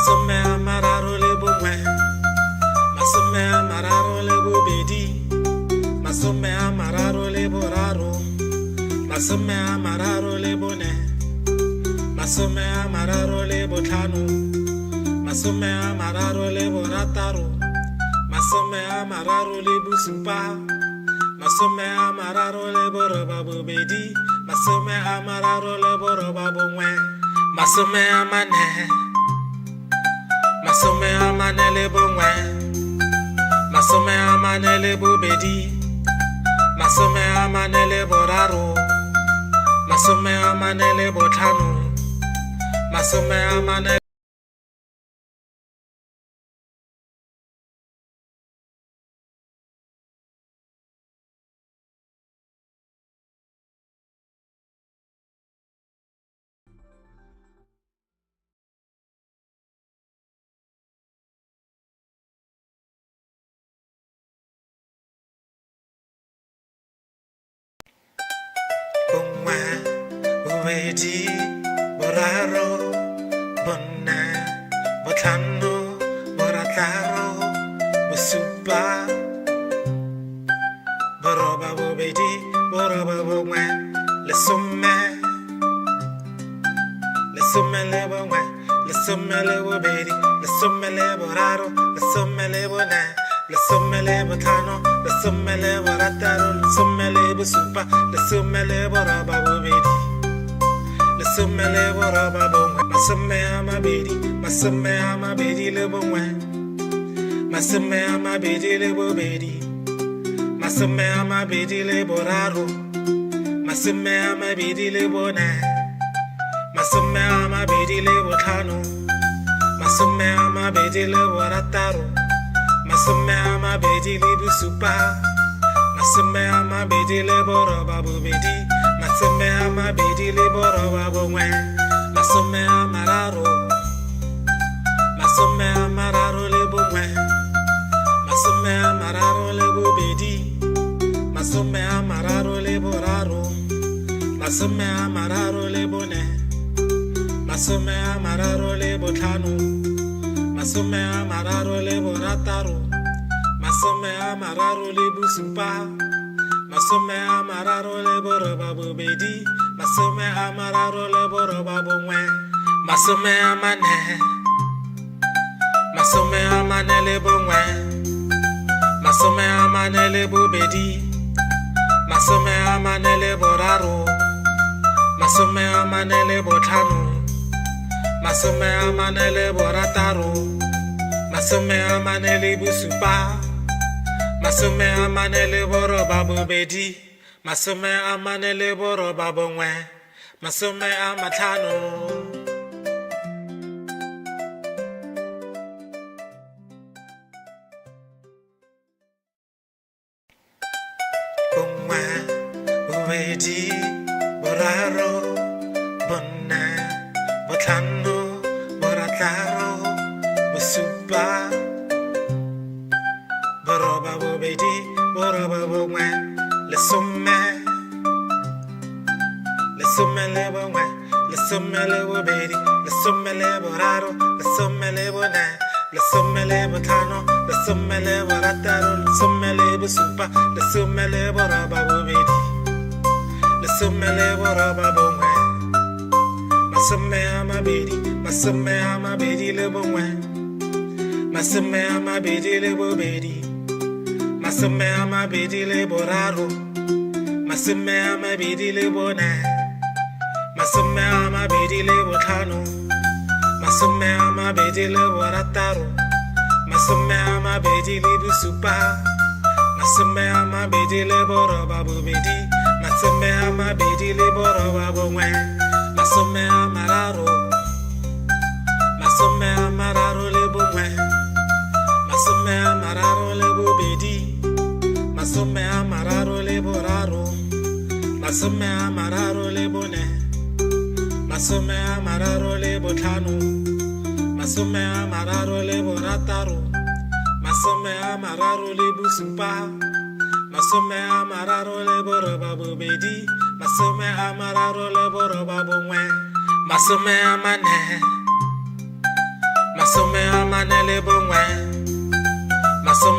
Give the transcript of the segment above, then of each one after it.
31, 32, 33, 34, 35, 36, 37, 38, 39, 40, 41, 42, 43, 45, 40. 1, 2, 3, 4, 5, 6, 7, 8, 9, 11, 12, 13, 14, 15, 16, 17, 18, 21, 22, 23, 24, 25, 26, 27, 28, 31, 32, 33, 34, 35, 36, 37, 39, 40, 41, 42, 43, 45, 46, 47, 48, 49, 50. 1, 2, 3, 4, 5, 6, 7, 8, 9, 11, 12, 13, 14, 15, 16, 17, 28, 29, 30, 33, 34, 35, 26, 27, 28, 31, 32, 33, 34, 35, 36, 37, 38, 39, 41, 42, 43, 45, 46, 47, 48, 49, 50. 1, 2, 3, 4, 5, 6, 7, 8, 10, 11, 12, 13, 14, 15, 16, 17, 18, 20, 22, 23, 24, 25, 26, 27, 28, 30, 31, 32, 33, 34, 35, 36, 37, 39, 40, 41, 42, 43, 45, 46, 47, 48, 49, 50. 1, 2, 3, 4, 5, 6, 7, 8, 9, 11, 12, 13, 14, 15, 16, 17, 18, 20, 21, 22, 23, 24, 25, 26, 27, 28, 30, 31, 32, 33, 44, 25, 36, 37, 39, 40, 41, 42,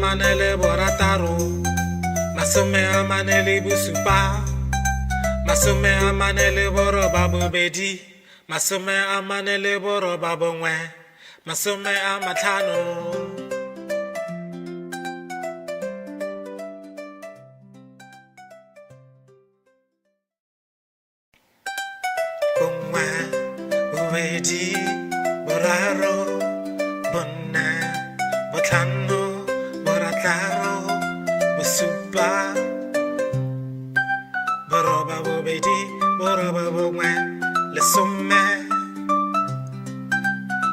43, 45, 46, 47, 48, 49, 50. Bobedi, boraro, bone, botlhano, borataro, bosupa, borobabobedi, borobabongwe, lesome,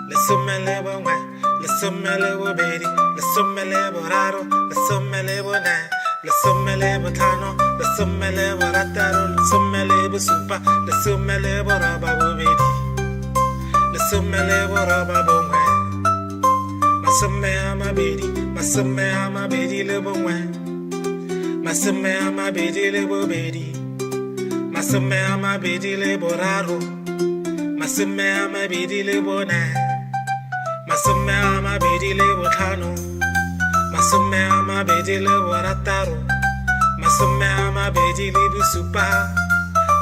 lesome le bongwe, lesome le bobedi, lesome le boraro, lesome le bone, lesome le botlhano, lesome le borataro, lesome le bosupa, lesome le borobabobedi, lesome le borobabongwe, masome a mabedi, masome a mabedi le bongwe, masome a mabedi le bobedi, masome a mabedi le boraro, masome a mabedi le bone, masome a mabedi le botlhano, masome a mabedi le borataro, masome a mabedi le bosupa,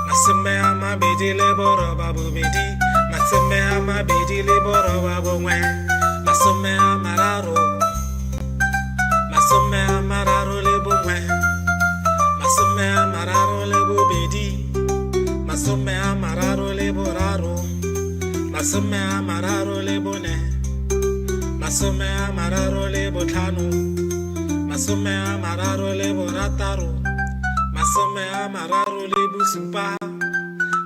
masome a mabedi le borobabobedi, masome a mabedi le borobabongwe, masome a mararo, masome a mararo le bongwe, masome a mararo le bobedi, masome a mararo le boraro, masome a mararo le bone, masome a mararo le botlhano, masome a mararo le borataro, masome a mararo le bosupa,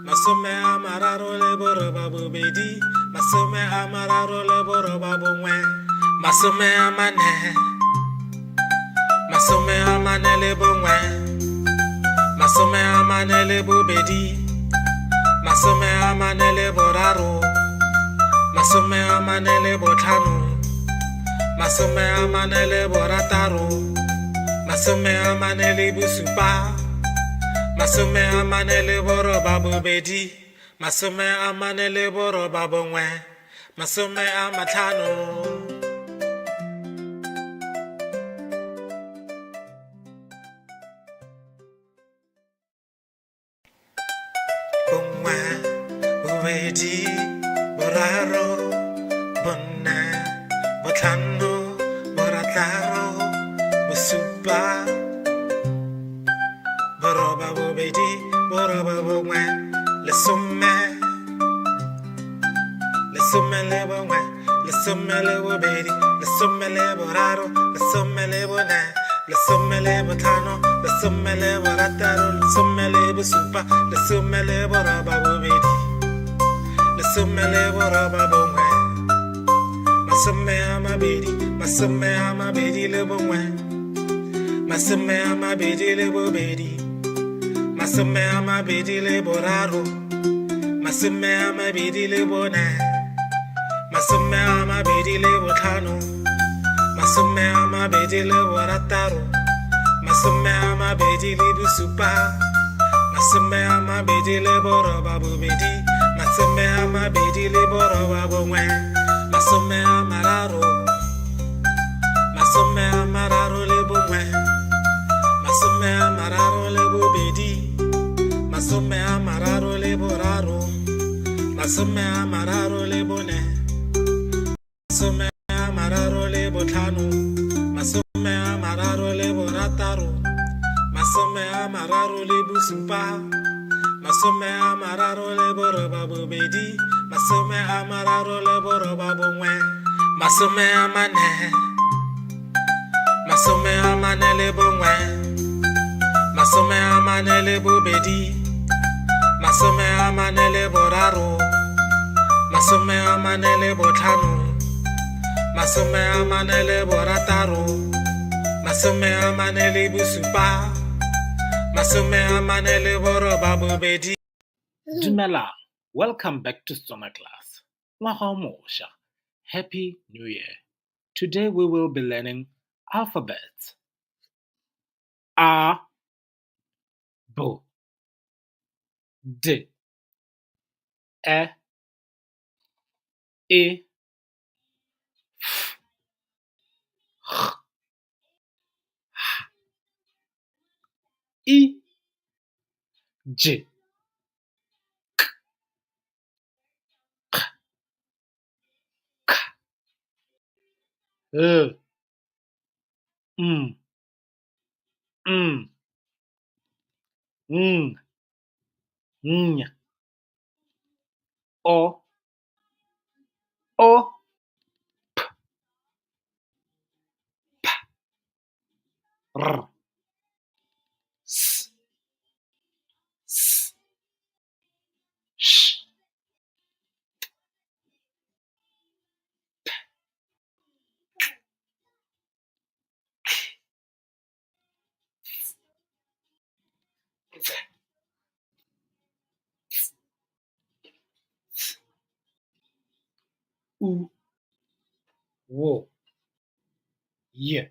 masome a mararo le borobabobedi, masome a mararo le borobabongwe, masome a mane, masome a mane le bongwe, masome a mane le bobedi, masome a mane le boraro, masome a mane le botlhano, masome a mane le borataro, masome a mane le bosupa, masome a mane le borobabobedi, masome a mane le borobabongwe, masome a matlhano. Bongwe, bobedi, boraro, bone, botlhano, borataro, bosupa, borobabobedi, borobabongwe, lesome, lesome le bongwe, lesome le bobedi, lesome le boraro, lesome le bone, lesome le botlhano, lesome le borataro, lesome le bosupa, lesome le borobabobedi, lesome le borobabongwe, masome a mabedi, masome a mabedi le bongwe, masome a mabedi le bobedi, masome a mabedi le boraro, masome a mabedi le bone, masome a mabedi le botlhano, masome a mabedi le borataro, masome a mabedi le bosupa, masome a mabedi le borobabobedi, masome a mabedi le borobabongwe, masome a mararo, masome a mararo le bongwe, masome a mararo le bobedi, masome a mararo le boraro, masome a mararo le bone, masome a mararo le botlhano, masome a mararo le borataro, masome a mararo le bosupa, masome a mararo le borobabobedi, masome a mararo le borobabongwe, masome a mane, masome a mane le bongwe, masome a mane le bobedi, masome a mane le boraro, masome a mane le botlhano, masome a mane le borataro, masome a mane le bosupa, masome a mane le borobabobedi. Dumelang, welcome back to Setswana class. Ngwaga o mosha. Happy New Year. Today we will be learning alphabets. A, B, D, E, E, F, G, H, I, J, K, Q, K, L, M, N, Ng, Ny, O, O, P, P, R, S, S, Sh, T, P, K, Th, Th, U, W, Y.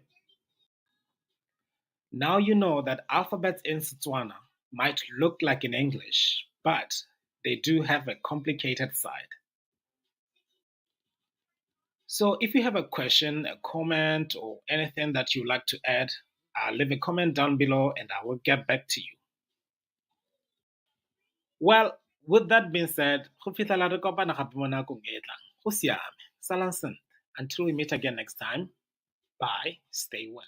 Now you know that alphabets in Setswana might look like in English, but they do have a complicated side. So if you have a question, a comment, or anything that you'd like to add, leave a comment down below and I will get back to you. Well, with that being said, go fitlhela re kopana gape mo nakong e e tlang. Go siame. Salang sentle. Until we meet again next time, bye, stay well.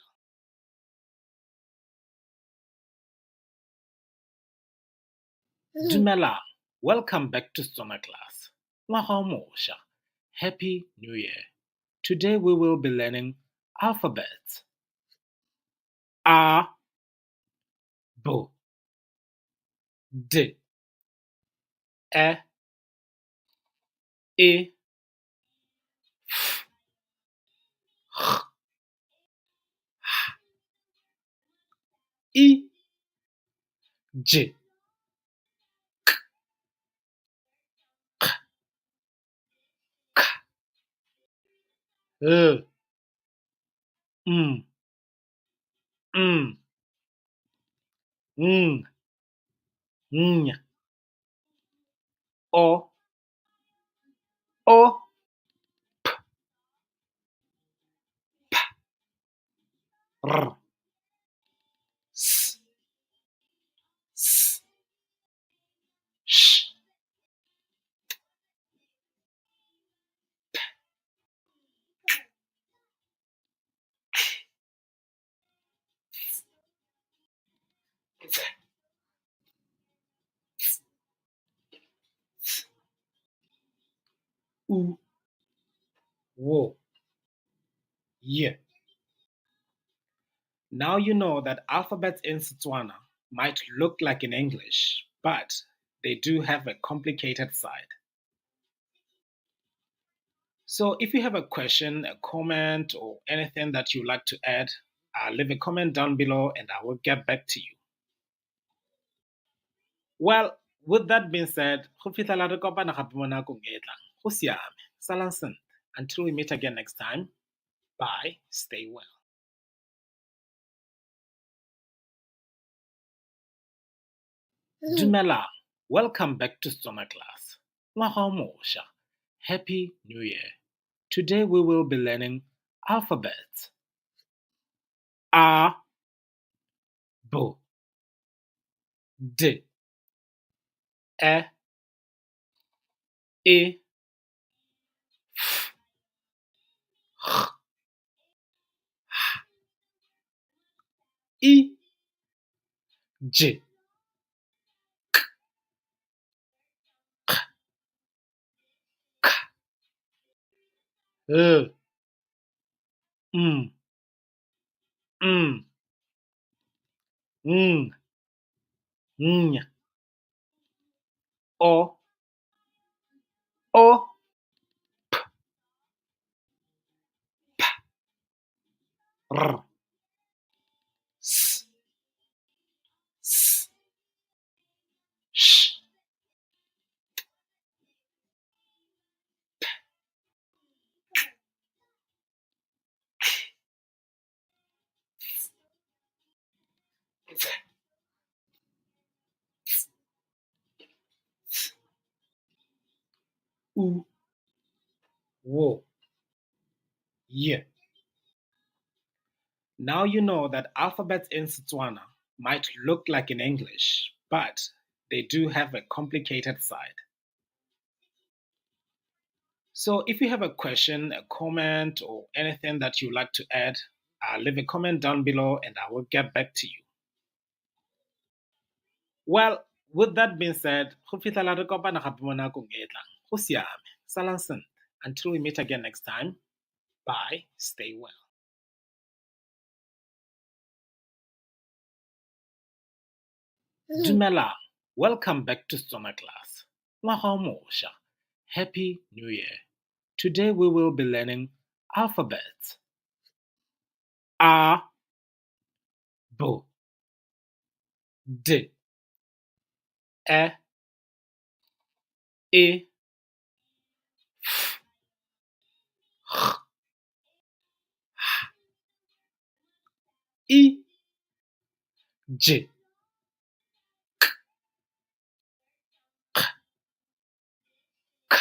Dumelang. Welcome back to Setswana class. Ngwaga o mosha. Happy New Year. Today we will be learning alphabets. A, B, D, E, E, F, G, H, I, J, K, K, K, L, M, M, N, N, O, O, P, P, R, S, S, Sh, T, P, K, Th, Th, Th, U, W, Y. Now you know that alphabets in Setswana might look like in English, but they do have a complicated side. So if you have a question, a comment, or anything that you'd like to add, leave a comment down below and I will get back to you. Well, with that being said, go fitlhela re kopana gape mo nakong e e tlang. Go siame. Salang sentle. Until we meet again next time, bye, stay well. Dumelang. Welcome back to Setswana class. Ngwaga o mosha. Happy New Year. Today we will be learning alphabets. A, B, D, E, E, F, G, H, I, J, K, K, K, L, M, M, N, N, O, O, P, P, R, S, S, Sh, T, P, K, Th, Th, Th, U, W, Y. Now you know that alphabets in Setswana might look like in English, but they do have a complicated side. So if you have a question, a comment, or anything that you'd like to add, leave a comment down below and I will get back to you. Well, with that being said, go fitlhela re kopana gape mo nakong e e tlang. Go siame. Salang sentle. Until we meet again next time, bye, stay well. Dumelang, welcome back to Setswana class. Ngwaga o mosha. Happy New Year. Today we will be learning alphabets. A, B, D, E, E, F, G, H, I, J, K, K, K,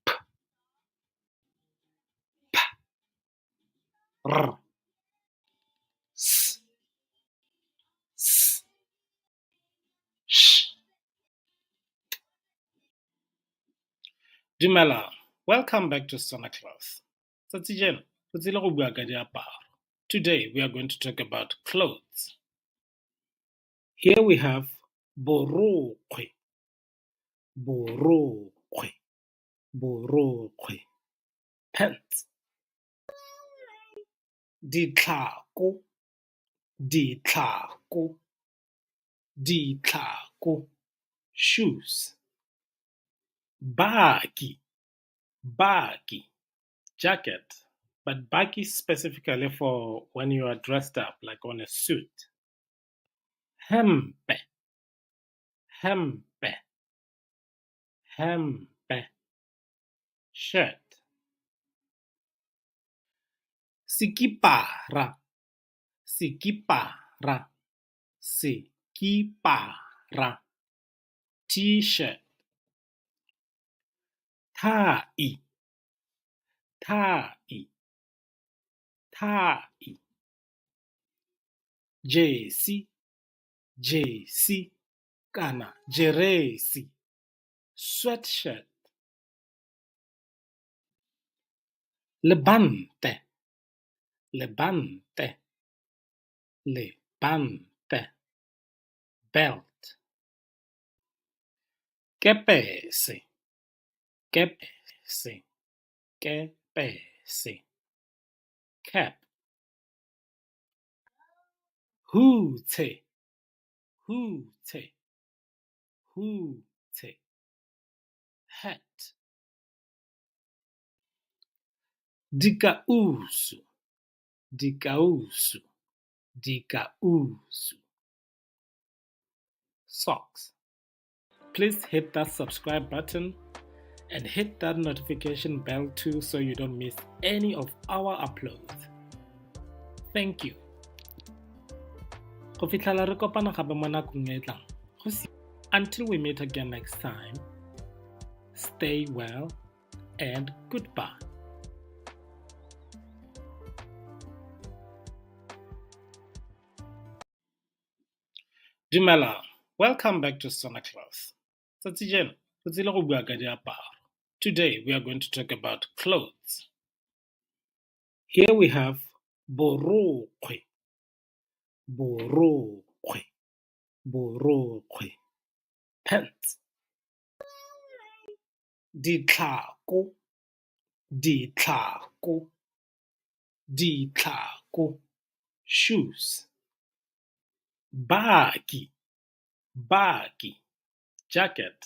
P, P, R, S, S, Sh. Dumelang, welcome back to Setswana class. Tsatsi jeno, re tsile go bua ka diaparo. Today we are going to talk about clothes. Here we have borokgwe, borokgwe, borokgwe, pants. Ditlhako, ditlhako, ditlhako, shoes. Baki, baki, jacket, but baki specifically for when you are dressed up, like on a suit. Hempe, hempe, hempe, shirt. Sekipara, sekipara, sekipara, t-shirt. Thai, thai, thai. Jesi, jesi kana jeresi, sweatshirt. Lebante, lebante, lebante, belt. Kepese, kepese, kepese, cap. Hutshe, hutshe, hutshe, hat. Dikausu, dikausu, dikausu, socks. Please hit that subscribe button and hit that notification bell too so you don't miss any of our uploads. Thank you. Go fitlhela re kopana gape mo nakong e tlang. Until we meet again next time, stay well and goodbye. Dumelang, welcome back to Setswana class. Tsatsi jeno, re tsile go bua ka diaparo. Today we are going to talk about clothes. Here we have borokgwe, borokgwe, borokgwe, pants. Ditlhako, ditlhako, ditlhako, shoes. Baki, baki, jacket,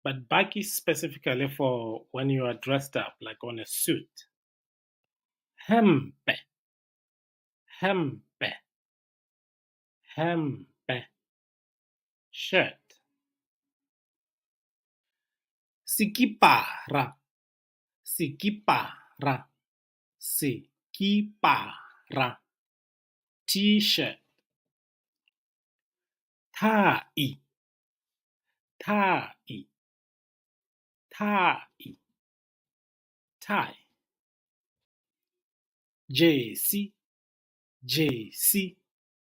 but baki specifically for when you are dressed up, like on a suit. Hempe, hempe, hempe, shirt. Sekipara, sekipara, sekipara, t-shirt. Thai, thai, thai, tie. Jesi, jesi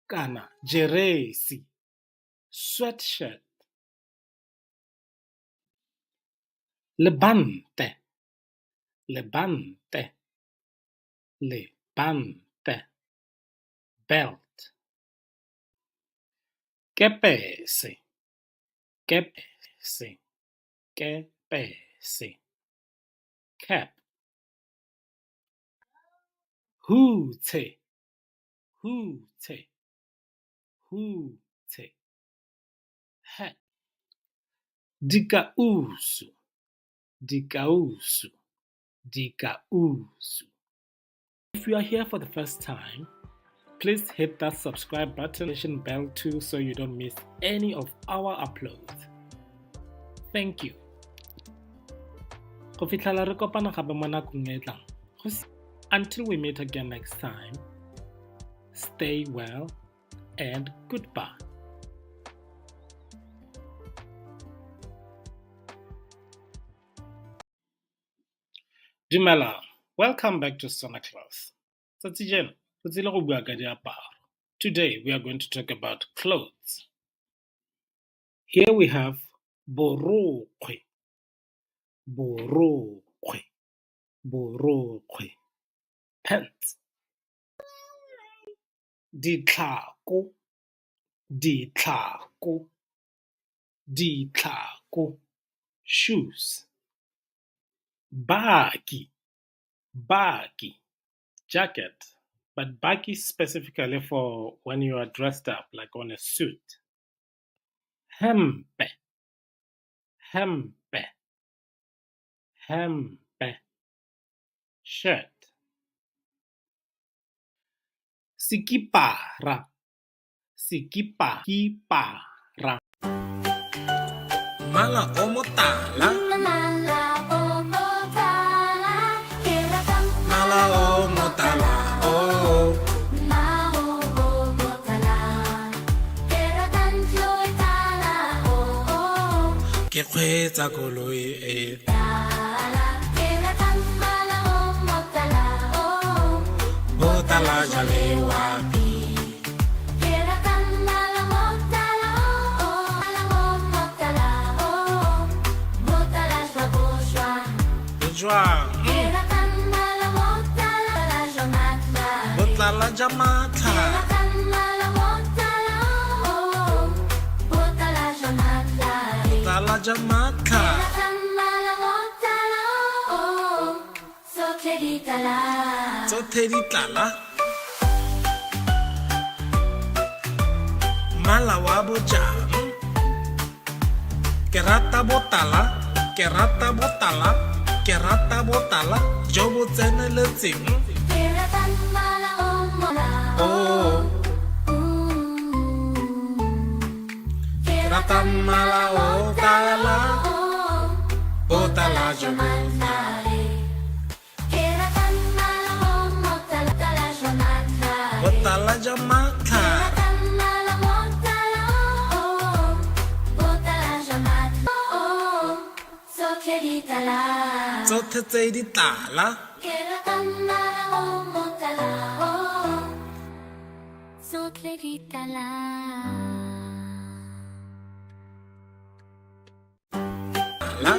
kana jeresi, sweatshirt. Lebante, lebante, lebante, belt. Kepese, kepese, kepese, Cap. Hutshe, hutshe, hutshe. Hat. Dikausu, dikausu, dikausu. If you are here for the first time, please hit that subscribe button and bell too so you don't miss any of our uploads. Thank you. Go fitlhela re kopana gape mo nakong e tlang. Until we meet again next time, stay well and goodbye. Dumelang, welcome back to Setswana Class. Tsatsi jeno, re tsile go bua ka diaparo. Today we are going to talk about clothes. Here we have borokgwe, borokgwe, borokgwe, pants. Ditlhako, ditlhako, ditlhako, shoes. Baki, baki, jacket, but baki specifically for when you are dressed up, like on a suit. Hempe, hempe, hempe, shirt. Sekipara, sekipa, kipara. Mmala o motala. Mmala o motala, ke rata Mmala o motala, oh. Mmala o motala, ke rata ntlo e tala, oh oh. Ke kgweetsa koloi e Tala, ke rata mmala o motala, oh. Botala jwa lewapi. Ke rata mmala motala, oh, mmala o motala, oh. Botala jwa bojwa. Bojwang. Ke rata mmala motala, jwa matlhare. Botlala jwa Ke matlhare. rata mmala motala, oh, botala jwa matlhare. Botlala jwa matlhare. Ke rata mmala motala, oh, tsotlhe di tala. Tsotlhe di tlala. Mmala wa bojang. Ke rata botala, ke rata botala, ke rata botala jo bo tseneletseng. Ke rata mmala o motala, Oh. Ke rata mmala o tala, oh, botala jo bo matlhare. Ke rata mmala o motala, tala jwa matlhare. Botala jwa Ke matlhare. rata mmala motala, oh, botala jwa matlhare. Oh, tsotlhe di tala. Tsotlhe tse di tala. Ke rata mmala o motala, oh, tsotlhe di tala. La.